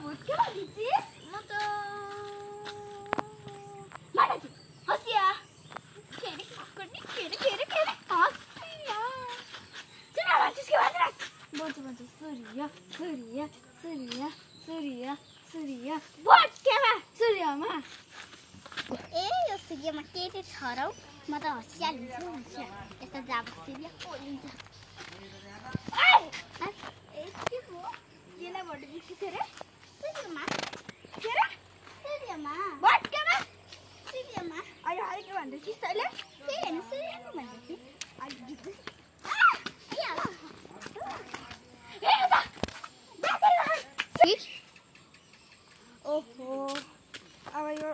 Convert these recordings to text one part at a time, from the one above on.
भूत के भनिछि म त माथि हसिया के हसिया सुना भन्छस् के भन्छ सूर्य भोट केमा सूर्यमा ए यो सूर्यमा के छ र म त हसिया लिन्छु यस्तो जाब सूर्य ओलिन्छ ए के हो केला भोट दिछि रे सूर्यमा के रे सूर्यमा भोट केमा सूर्यमा आयो हाय के भन्दैछिस् तैले के हैन सूर्यमा भन्दैछि आइ गीत ओहो अब यो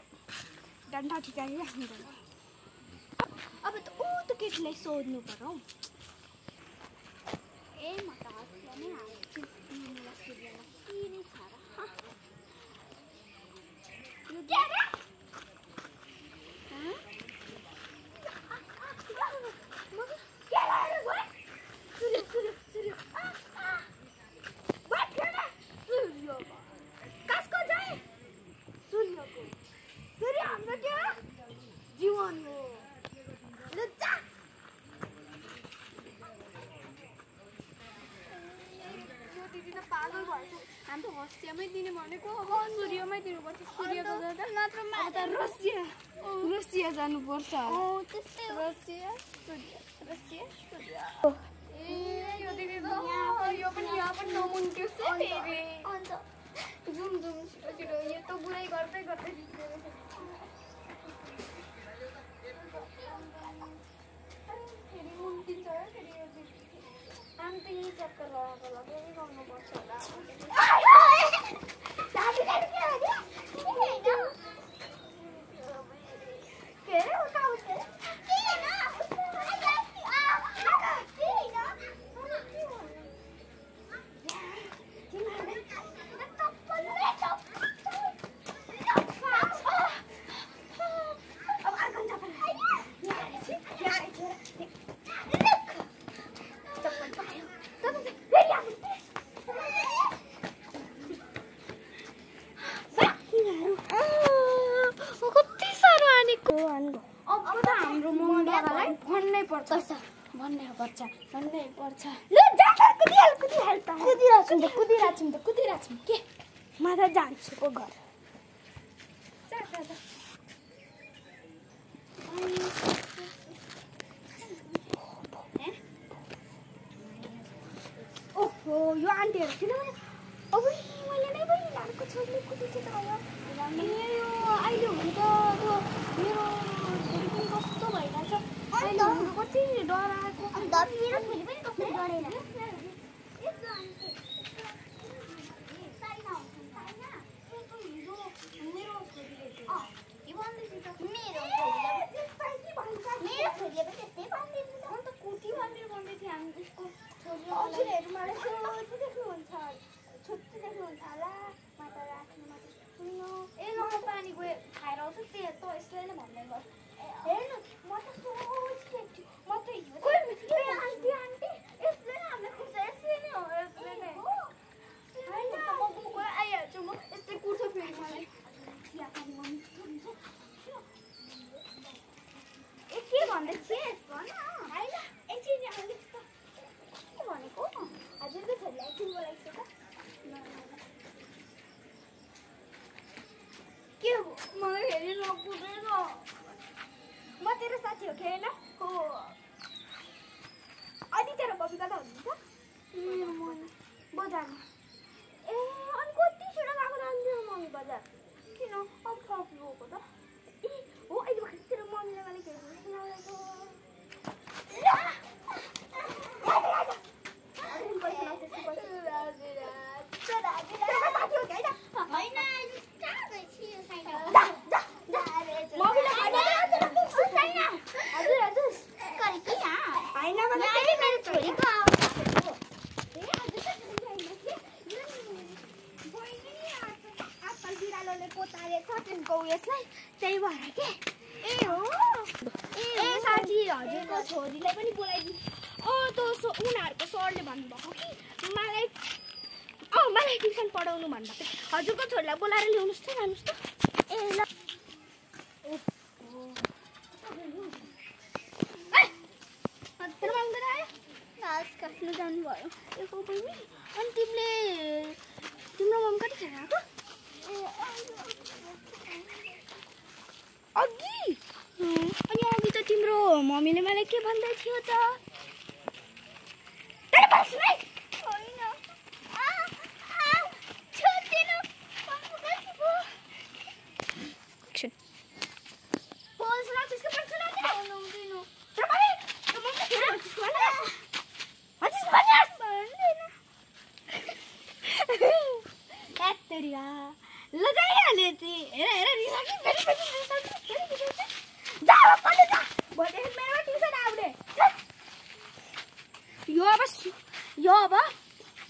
डन्डा ठिकाइ राख्नु अब त ऊ त केटीलाई सोध्नु पर्यो ए म त हसिया नै हाल्छु मलाई सूर्यमा के नै छ र यो के रे हामी त हसियामै दिने भनेको अब सूर्यमै दिनुपर्छ सूर्यको जग्गा नत्र अब त रसिया जानुपर्छ त्यस्तै हो रसिया सूर्य ए यो दिदी त यो पनि नमुन्ट्यो फेरि अन्त जुम छिटो यो त बुढाइ गर्दै फेरि मुन्टिन्छ फेरि यो दिदी हामी त यही चक्कर लगाएको फेरि गर्नुपर्छ होला भन्नै पर्छ ल जा कुदिराछौँ के म त जान्छु को घर ओहो यो आन्टीहरू किनभने अब मैले नै पनि नानीको छोरीले कुदिन्छ त यो अहिले हुनु त मेरो छोरी पनि कस्तो भइरहेछ अहिले हुनु कति डराएको अन्त मेरो छोरी पनि कस्तो डरेन पानी गयो खाएर आउँछ त्यो त यसलाई नै भन्दै गर हेर्नु म त सोच म त आन्टी यसले नै हामीलाई कुर्छ यसले नै हो यसले नै होइन म गएको आइहाल्छु म यस्तै कुर्छ फेरि मलाई चिया पानी गर्नु ए के भन्दैछिस् भन होइन एकछिन अलिक के भनेको हजुरको छोरीलाई एकछिन बोलाइछु त के मलाई फेरि नपुग्दैन म तेरो साथी हो कि होइन हो अनि तेरो बबी कता हुनुहुन्छ बजारमा ए अनि कति छिटो गएको जान्थ्यो मम्मी बजार किन अब कफी गएको त ए हो अहिले भर्खर तेरो मम्मीले मलाई के सुनाएको त्यही भएर के ए हो ए साथी हजुरको छोरीलाई पनि बोलाइदिनु त उनीहरूको सरले भन्नुभएको कि मलाई ट्युसन पढाउनु भन्दा हजुरको छोरीलाई बोलाएर ल्याउनुस् त लानुस् त ए ल घाँस काट्नु जानुभयो अनि तिम्रो मम कति खेर आएको अघि अनि अघि त तिम्रो मम्मीले मलाई के भन्दै थियो त यो अब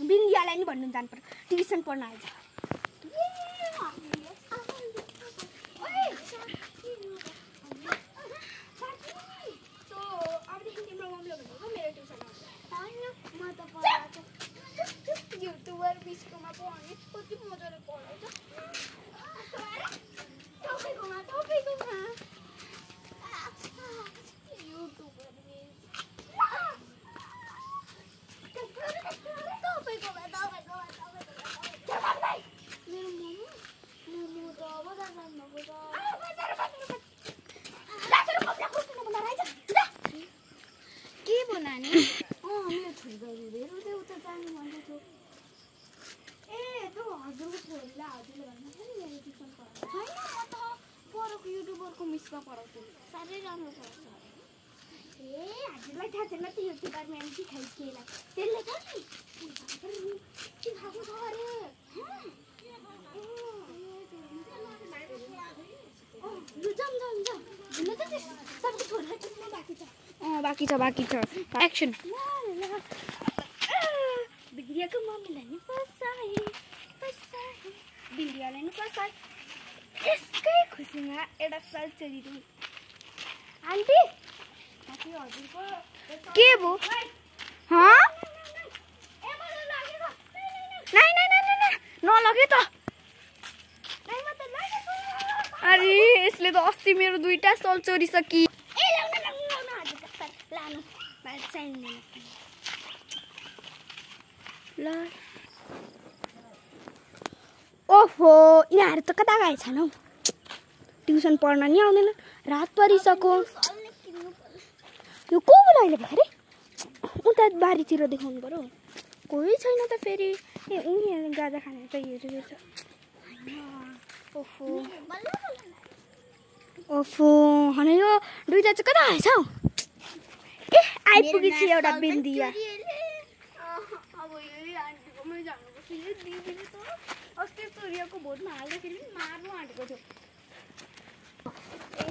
बिन्दियालाई नि भन्नु जानु पर्यो ट्युसन पढ्न आएछ युट्युबर बिचकोमा पढ्ने कति मजाले पढाउँछ के बनाने मेरो छोरी रुँदै रुँदै उता जानु भन्दै थियो ए त्यो हजुरको छोरीलाई हजुरले भन्नु नि मेरो ट्युसन पढाउँछ होइन म त परको युट्युबरको मिसमा पढाउँछु साह्रै राम्रो पढाउँछ ए हजुरलाई थाहा छैन त्यो युट्युबर म्याम सिकाइसकेलाई त्यसले त नि सिकाएको छ अरे बाँकी छ एक्सन बिन्दियाको मम्मीलाई नि फसाए बिन्दियालाई नि फसाए यसकै खुसीमा एउटा सालचरी आन्टी हजुरको के भयो नलगे त अरे यसले त अस्ति मेरो 2टा सल चोरिसकि ओहो यिनीहरू त कता गएछन् हौ ट्युसन पढ्न नि आउँदैन रात परिसक्यो यो को बोला अहिले भरे उता बारीतिर देखाउनु पर्यो कोही छैन त फेरि ए उनीहरू गाजा खाने त हेरेछ ओफो हने यो 2टा चाहिँ कता आएछ हौ ए आइपुगेछ एउटा बिन्दिया अब यो आन्टीकोमै जानुपर्छ यो दिदीले त अस्ति सूर्यको भोटमा हाल्दाखेरि पनि मार्नु आँटेको थियो ए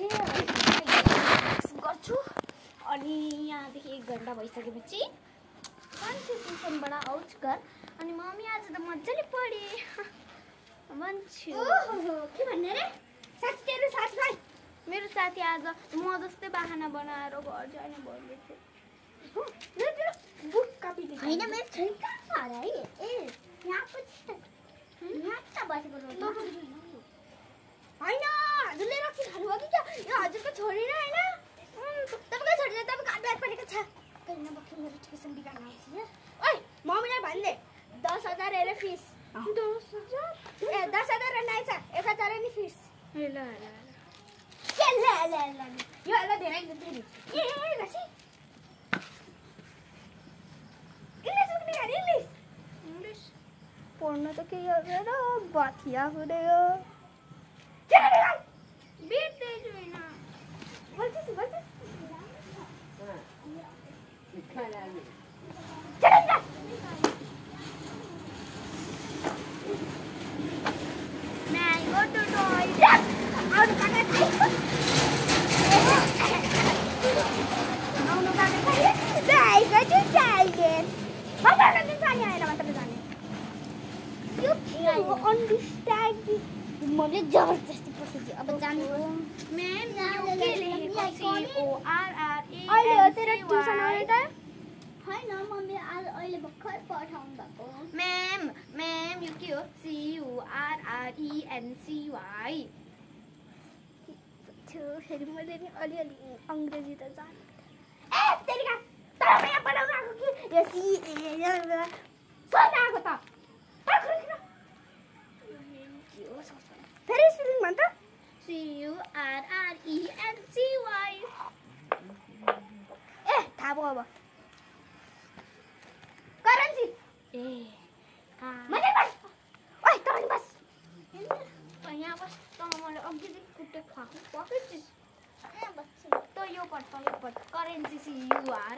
गर्छु अनि यहाँदेखि 1 घन्टा भइसकेपछि मान्छे ट्युसनबाट आउट घर अनि मम्मी आज त मजाले पढे भन्छु के भन्ने रे साथी तेरो साथी भाइ मेरो साथी आज म जस्तै बहाना बनाएर घर जाने भन्दै थियो बुक कपी होइन मेरो छोरी कहाँ छ है ए यहाँ पछि यहाँ त बसेको होइन हजुरले रक्सी खानु हो कि क्या यो हजुरको छोरी र होइन तपाईँको छोरीले तपाईँको आधार परेको छ कहिले नभएको मेरो ट्युसन बिगार्न आउँछ ओइ मम्मीलाई भन्दै 10,000 हेरे फिस 10,000 ए 10,000 रहेछ 1,000 नि फिस ए ल यो अलि धेरै दिन्छु ए लसी इंग्लिश पढ्न त के गरेर बाथिया हुँदैयो बेट्दै छैन बोल्छस् Mango to toy. Out of मैले जबरजस्ती पसेछु अब जानु मैम यो के लेखेको छ अहिले हो तेरो ट्युसन आउने टाइम हैन मम्मी आज अहिले भर्खर पठाउनु भएको मैम यो के हो CURRENCY फेरि मैले नि अलिअलि अङ्ग्रेजी त जाने सोनाको त फेरि स्पेलिङ भन् त CURRENCY ए थाहा भयो अब करेन्सी ए मैले बस ओइ तपाईँ बस यहाँ बस त मैले अघिदेखि कुटे खुवाएको पक्कै त यो पढ्छ करेन्सी CUR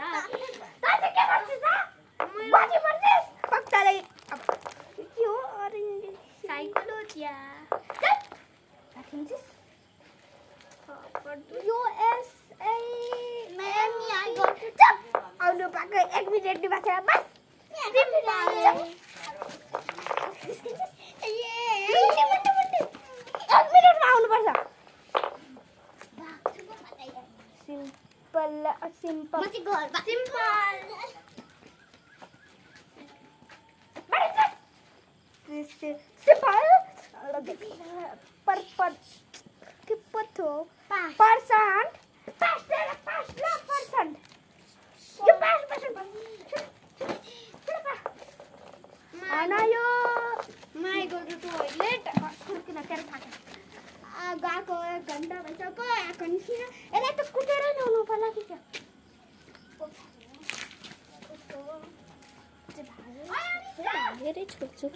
पक्काले के हो अरेन्ज साइकोलोजिया यो एसए म्याम यहाँ गयो आउनु पाएको 1 मिनेट दिमाग बस सिम्पल गएको 1 घन्टा भइसक्यो आएको निस्किन यसलाई त कुटेर ल्याउनु पर्ला कि क्या धेरै छोड्छु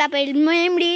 तपाईँ मेमरी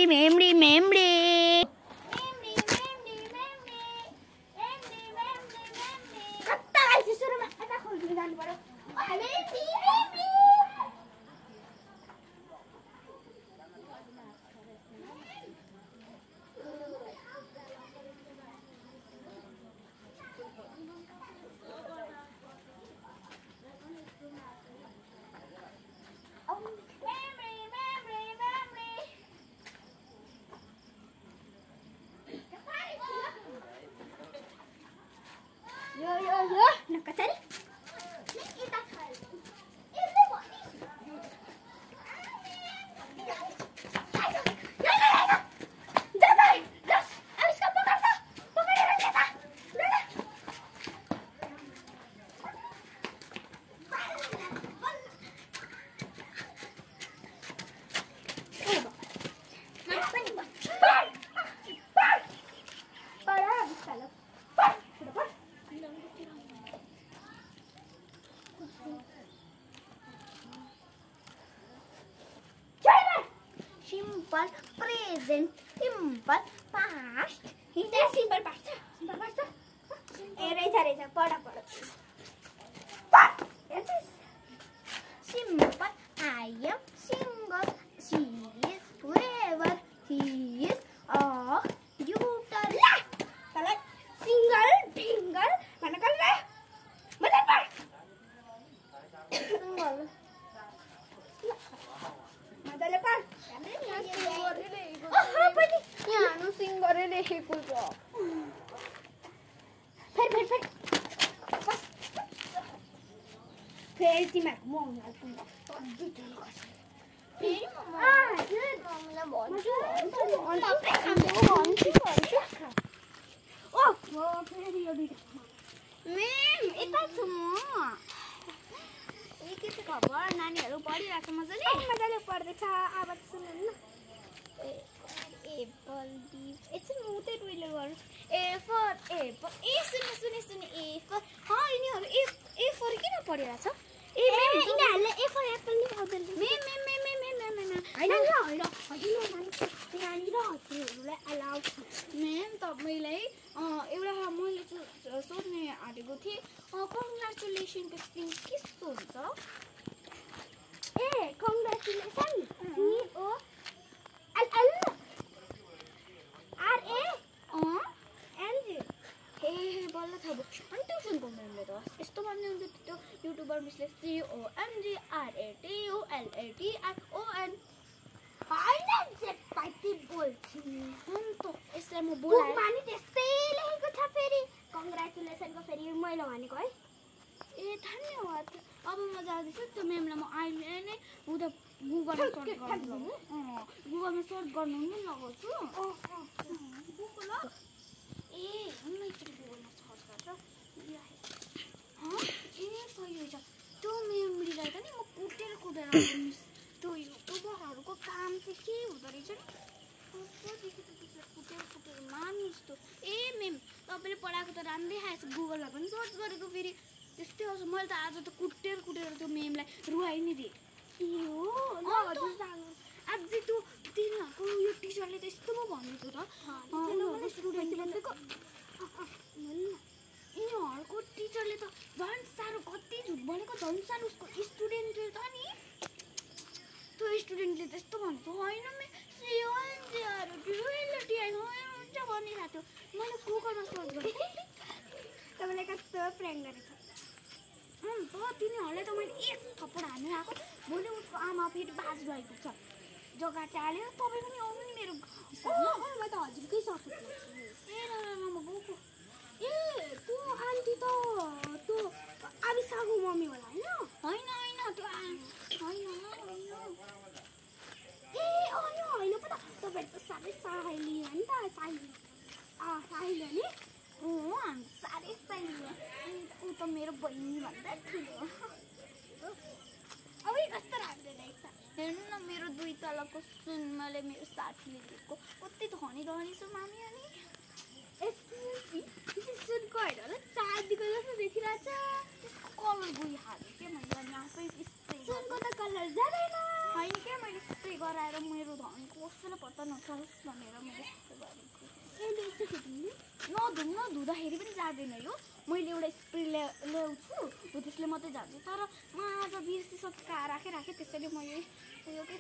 यो नकसरी simple present simple past हिजो सिम्पल पार्छ ए रहेछ पढ simple I am single she is forever he is a uterus तलाई सिंगल भिंगल भन्न कल्ला मजा पढ single मजाले पढ यहाँ सिंग गरेर लेखेको छ फेरि तिमीहरूको म खबर नानीहरू पढिरहेको मजाले पढ्दैछ आवाज सुन्नु न एप्पल एकछिन म उतै टोइलेट गर्छु ए फर एप्पल ए सुन्ने ए फर यिनीहरू ए फर किन पढिरहेछ यिनीहरूले ए फर एप्पल नि आउँदैन म्याम तपाईँलाई एउटा मैले सोध्ने आँटेको थिएँ कङ्ग्रेचुलेसनको स्पेलिङ कस्तो हुन्छ ए कङ्ग्रेचुलेसन CONGRATULATION अब अनि ट्युसनको मेमले त यस्तो भन्दै हुन्छ त्यो युट्युबर मिसले CONGRATULATION होइन पाइती बोल्छु अन्त यसलाई म बुकमा बोलाएँ नि त्यस्तै लेखेको छ फेरि कङ्ग्रेचुलेसनको फेरि मैले भनेको है ए धन्यवाद अब म जाँदैछु त्यो मेमलाई म अहिले नै उता गुगलमा सर्च गर्नु गुगलमा सर्च गर्नु नि लगाउँछु ए एकचोटि गुगलमा सर्च गरेर ए सही रहेछ त्यो मेमोरीलाई त नि म कुटेर त्यो युट्युबरहरूको काम चाहिँ के हुँदो रहेछ नि कुटेर मानु जस्तो ए मेम तपाईँले पढाएको त राम्रै आएछ गुगलमा पनि सर्च गरेको फेरि त्यस्तै आउँछ मैले त आज त कुटेर त्यो मेमलाई रुवाइ नि दिएँ अझै त्यो तिनीहरूको यो टिचरले त यस्तो पो भनेको त यिनीहरूको टिचरले त झन् साह्रो कति झुट भनेको झन् साह्रो उसको स्टुडेन्टले त नि त्यो स्टुडेन्टले त्यस्तो भनेको होइन हुन्छ भनिरहेको थियो मैले गुगलमा सर्च गरेँ तपाईँले कस्तो प्र्याङ्क गरेछ तिनीहरूलाई त मैले एक थप्पड हानेर आएको भोलि उसको आमा फेरि बाज भएको छ जग्गा टाल्यो तपाईँ पनि आउनु नि मेरो म त हजुरकै सपोर्ट ए म गएको ए त्यो आन्टी त त्यो आविसाको मम्मी होला होइन होइन त्यो होइन ए होइन होइन पो त तपाईँ त साह्रै साहेली हो नि त साहेली साहेली नि हामी साह्रै साइली ऊ त मेरो बहिनी भन्दा ठुलो अब कस्तो राम्रो रहेछ हेर्नु न मेरो 2 तलको सुनमाले मेरो साथीले दिएको कति धनी छ मामी अनि सुनको होइन होला चाँदीको जस्तो देखिरहेछ त्यसको कलर गइहाल्यो के मैले अनि आफै स्प्रे सुनको त कलर जाँदैन होइन क्या मैले स्प्रे गराएर मेरो धनी कसैलाई पत्ता नचलोस् भनेर मैले स्प्रे गरेको नधुँदाखेरि पनि जाँदैन यो मैले एउटा स्प्रे ल्याउँछु हो त्यसले मात्रै जान्छ तर म आज बिर्सिसकेर राखेँ त्यसैले मैले उयो के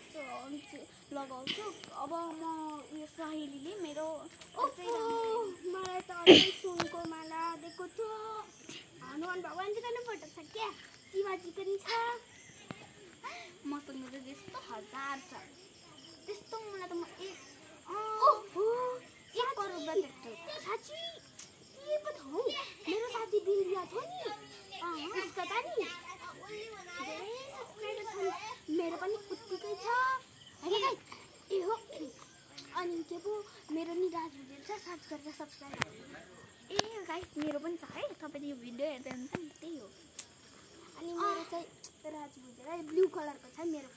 लगाउँछु अब म उयो सहेलीले मेरो मलाई त अझै सुनको माला दिएको थियो हनुमान भगवान्जीको पनि फोटो छ क्या शिवाजीको पनि छ मसँग त त्यस्तो 1000 छ त्यस्तो मलाई त म एक करोड साँच्ची के पो हौ मेरो साथी बिन्द्रिया थियो नि उसको त नि धेरै सब्सक्राइबर छन् मेरो पनि उत्तिकै छ ए हो अनि के पो मेरो नि राज भिडियो छ सर्च गरेर सब्सक्राइब ए गाइस मेरो पनि छ है तपाईँले यो भिडियो हेर्दै हुन्छ नि त्यही हो अनि मेरो चाहिँ राज भिडियो ब्लू कलरको छ मेरो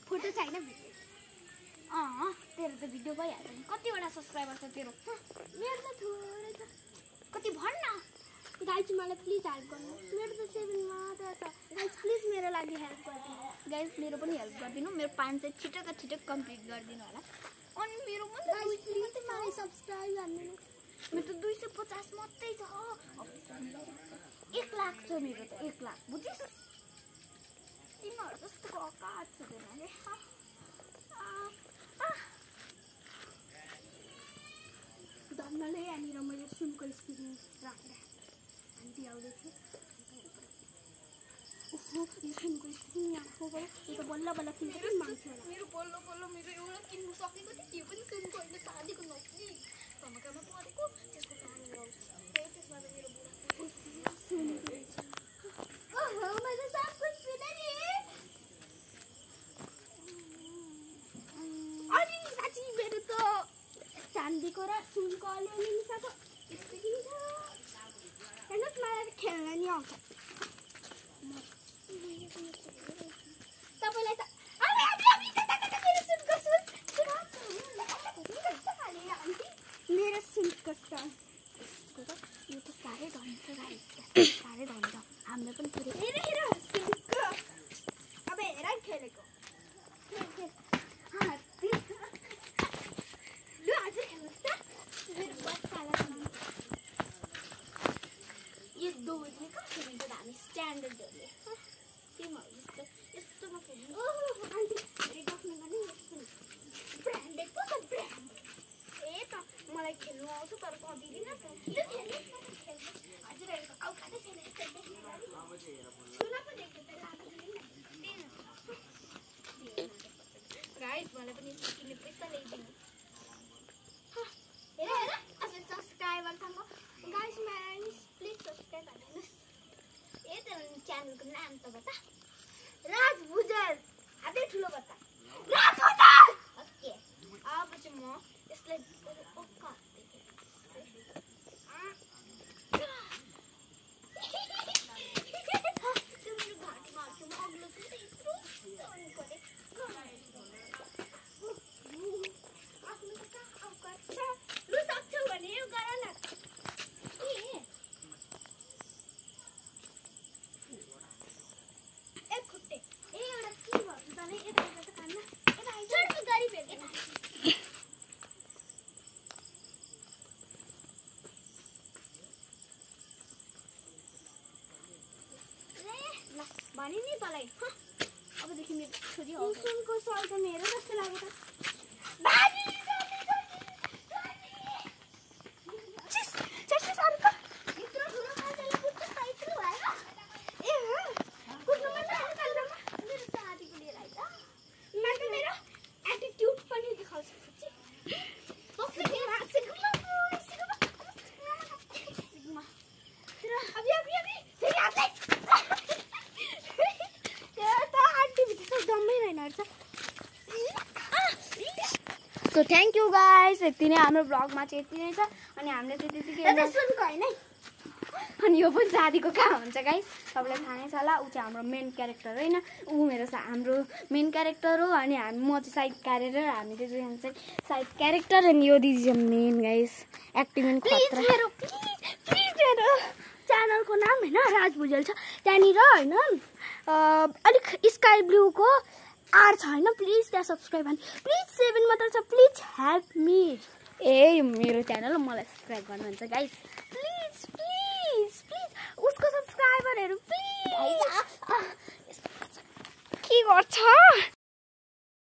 फोटो छैन भिडियो तेरो त भिडियो भइहाल्छ नि कतिवटा सब्सक्राइबर छ तेरो मेरो त थोरै छ कति भन्न गाइज मलाई प्लिज हेल्प गर्नु मेरो त 7 मात्र छ गाइज प्लिज मेरो लागि हेल्प गरिदिनु गाइज मेरो पनि हेल्प गरिदिनु मेरो 500 छिटो कम्प्लिट गरिदिनु होला अनि मेरो पनि मलाई सब्सक्राइब गरिदिनु मेरो त 250 मात्रै छ 1 लाख छ मेरो त 1 लाख बुझिस् तिमीहरू जस्तो औकात छैन रे धन्यले यहाँनिर मैले सुनको स्क्रिन राखेर आन्टी आउँदैछ ओहो यो सुनको स्क्रिन राखेको भयो यो त बल्ल किन्छ कि मान्छे होला मेरो बल्ल मेरो एउटा किन्नु सकेको थियो त्यो पनि सुनको होइन चाँदीको नक्ली धमकामा परेको त्यसको काम गराउँछ त्यसमा त मेरो बुढा सुनको ओहो मैले सब कुछ सुने नि अनि साँच्ची मेरो त चाँदीको र सुनको अलिअलि मिसाएको स्क्रिन छ हेर्नुहोस् मलाई खेल्न नि आउँछ तपाईँलाई त मेरो सुनको यो त साह्रै धनी छ साह्रै धनी छ हामीलाई पनि फेरि हेर सुनको अब हेर खेलेको स्ट्यान्डर्डहरूले तिमीहरू जस्तो यस्तोमा फेरि आन्टी गफ्ने गर्ने ब्रान्डेड पो त ब्रान्ड ए त मलाई खेल्नु आउँछ तर पदिदिनँ भने नि तँलाई अबदेखि मेरो छोरी हो सुनको सल त मेरो जस्तो लाग्यो सो थ्याङ्क यू गाइस यति नै हाम्रो ब्लगमा चाहिँ यति नै छ अनि हामीले चाहिँ त्यतिकै सुनको हैन अनि यो पनि साथीको कहाँ हुन्छ गाइस सबैलाई थाहा नै छ होला ऊ चाहिँ हाम्रो मेन क्यारेक्टर होइन ऊ मेरो हाम्रो मेन क्यारेक्टर हो अनि म चाहिँ साइड क्यारेक्टर हामी चाहिँ साइड क्यारेक्टर अनि यो दिदी चाहिँ मेन गाइस एक्टिङ पनि प्लिज मेरो च्यानलको नाम होइन राज भुजेल छ त्यहाँनिर होइन अलिक स्काई ब्लूको आर छ होइन प्लिज त्यहाँ सब्सक्राइब गर्नु प्लिज 7 मात्र छ प्लिज हेल्प मी ए मेरो च्यानल मलाई सब्सक्राइब गर्नुहुन्छ गाइस प्लिज प्लिज प्लिज उसको सब्सक्राइबरहरू प्लिज के गर्छ